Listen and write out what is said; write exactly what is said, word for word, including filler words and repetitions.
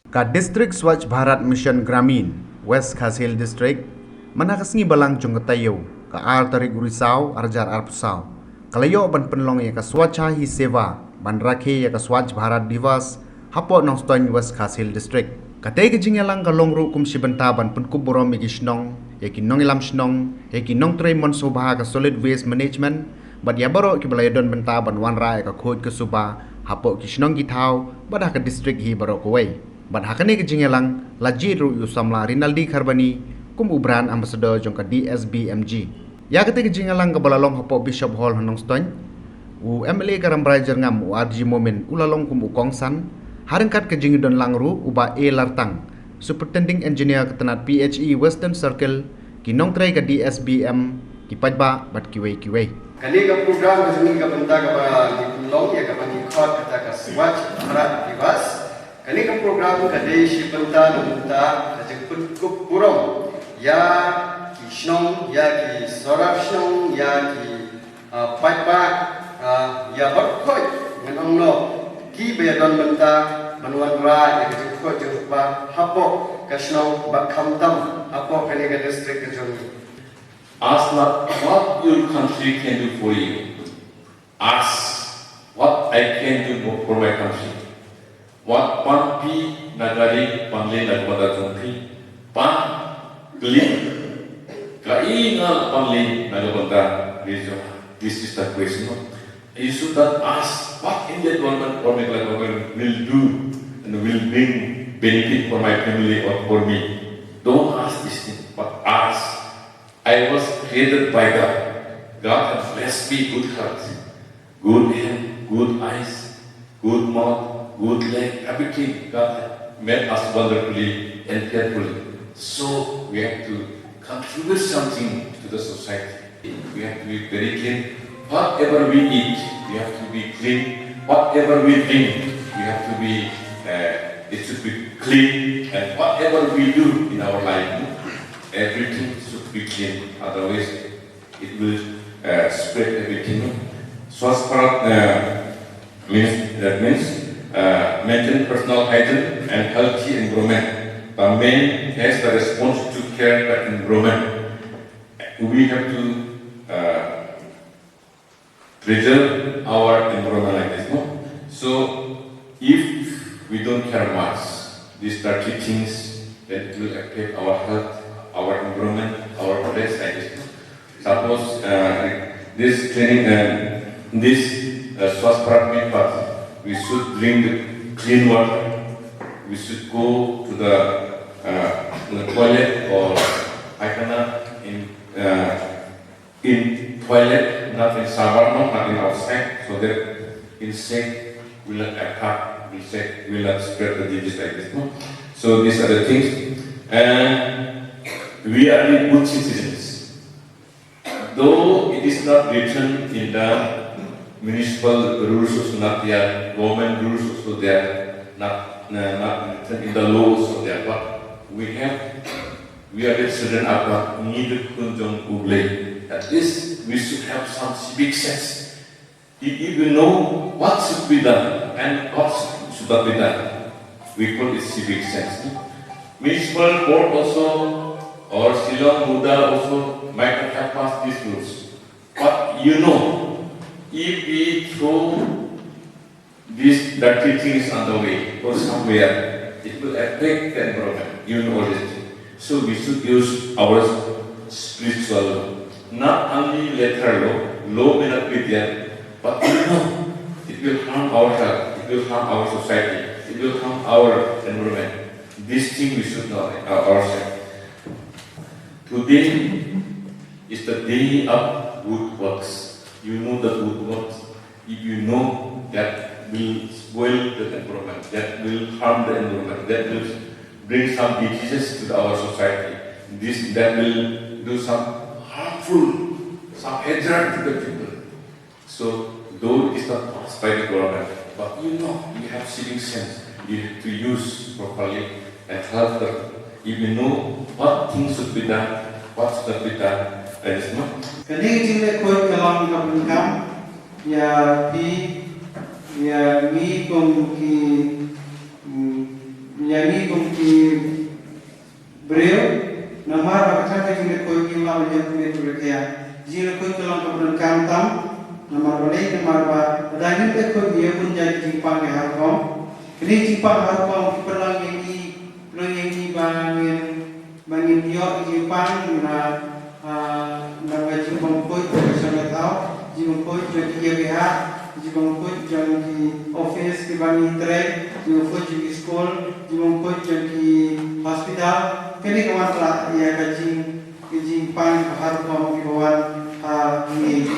Ka District Swachh Bharat Mission Gramin, West Khasi Hills District, mynta ka sngi Balang jong ka taïew, ka ar tarik u Risaw, arhajar arphew saw, ka la ïoh ban pynlong ïa ka Swachha Hi Seva, ban rakhe ïa ka Swachh Bharat Diwas, hapoh Nongstoiñ, West Khasi Hills District. Katei ka jingïalang ka long ruh kum shi bynta ban pynkup burom ïa ki shnong, ïa ki nongïalam shnong, ïa ki nongtrei mon sngewbha ka Solid Waste Management, bad ïa baroh kiba la ïadon bynta ban wanrah ïa ka khuid ka suba hapoh ki shnong ki thaw, bad ha ka district hi baroh kawei. Bad ha kane ka jingïalang la jied ruh ïa u samla Rinaldi Kharbani kum u brand ambassador jong ka D S B M G. Ïa katei ka jingïalang kaba la long hapoh Bishop Hall ha Nongstoiñ, u M L A ka Rambrai Jyrngam, u R G Momin, u la long kum u kongsan, ha ryngkat ka jingdonlang ruh u Bah A Lartang, Superintending Engineer ka tnat P H E Western Circle, ki nongtrei ka D S B M, ki paidbah bad kiwei kiwei. Kane ka program ka jong ngi ka bynta kaba ngi pynlong ïa kaba ngi khot kata ka Swachh Bharat Diwas. Kane ka program ka dei shi bynta na bynta ka jingpynkup burom ïa ki shnong, ïa ki sordar shnong, ïa ki, ah, paidbah, ah, ïa baroh khoit ngan ong noh kiba ïadon bynta ban wanrah ïa ka jingkhuid jingkhuid hapoh ka shnong bad khamtam hapoh kane ka district ka jong ngi. Ask not what your country can do for you. Ask what I can do for my country. Wat pan phi na ka ri, pan leh na ka bynta jong phi. Pan kylli kaei nga lah ban leh na ka bynta ri jong nga. This is the question, no? You should not ask what Indian government or Meghalaya government will do and will bring benefit for my family or for me. Don't ask this thing, but ask, I was created by God. God has blessed me good health, good hand, good eyes, good mouth, good leg, everything. God has made us wonderfully and fearfully. So we have to contribute something to the society. We have to be very clean. Whatever we eat, we have to be clean. Whatever we drink, we have to be, uh, it should be clean. And whatever we do in our life, everything should be clean. Otherwise, it will, uh, spread everything. Swachh Bharat, uh, means, that means, uh, maintain personal hygiene and healthy environment. The man has the response to care the environment. We have to, uh, preserve our environment like this, no? So, if we don't care much, these dirty things, then it will affect our health, our environment, our place like this, no? Suppose, uh, this cleaning, uh, this, uh, Swachh Bharat Meet Path, we should drink the clean water. We should go to the, uh, the toilet or paikhana in, uh, in toilet, not in shower, no, not in outside, so that insect will not attack, insect will not spread the disease like this, no? So these are the things. And we are the good citizens. Though it is not written in the municipal rules also, not there, government rules also there, not, uh, not written in the law also there, but we have, we are the children of God, ngi dei khun jong U Blei. At least we should have some civic sense. If, if we know what should be done and what should, should not be done, we call it civic sense. Municipal board also or Shillong MUDA also might not have passed these rules. But you know, if we throw these dirty things on the way or somewhere, it will affect the environment. You know all this thing. So we should use our spiritual law. Not only letter law, law may not be there, but you know, it will harm our health, it will harm our society, it will harm our environment. This thing we should know, uh, ourselves. Today is the day of good works. You know the good works. If you know that will spoil the environment, that will harm the environment, that will bring some diseases to our society, this, that will do some harmful, some hazard to the people. So, though it is not passed by the government, but you know, you have civic sense, you have to use properly and help them. If you know what things should be done, what should not be done, that is not. Kane ka jingleh khuid ka long kaba donkam ïa phi, ïa ngi kum ki, mm, ïa ngi kum ki briew, namar ba ka jingïakhuid ngi la ban ïakhuid briew ïa. Jingïakhuid ka long kaba donkam tam, namar balei, namar ba lada ngim ïakhuid ngi ïa bun jait jingpang ki ha rukom. Kine jingpang ha rukom ki pynlong ïa ngi, pynlong ïa ngi ba ngin, ba ngin ïoh jingpang na, ah, na ka jingbymkhuid ka shong ka thaw, jingbymkhuid jong ki ïing ki ha, jingbymkhuid jong ki office kiba ngi trei, jingbymkhuid jong ki skul, jingbymkhuid jong ki hospital. Kane ka wan tlot ïa ka jing, ka jingpang ha rukom kiba wan ha ngi.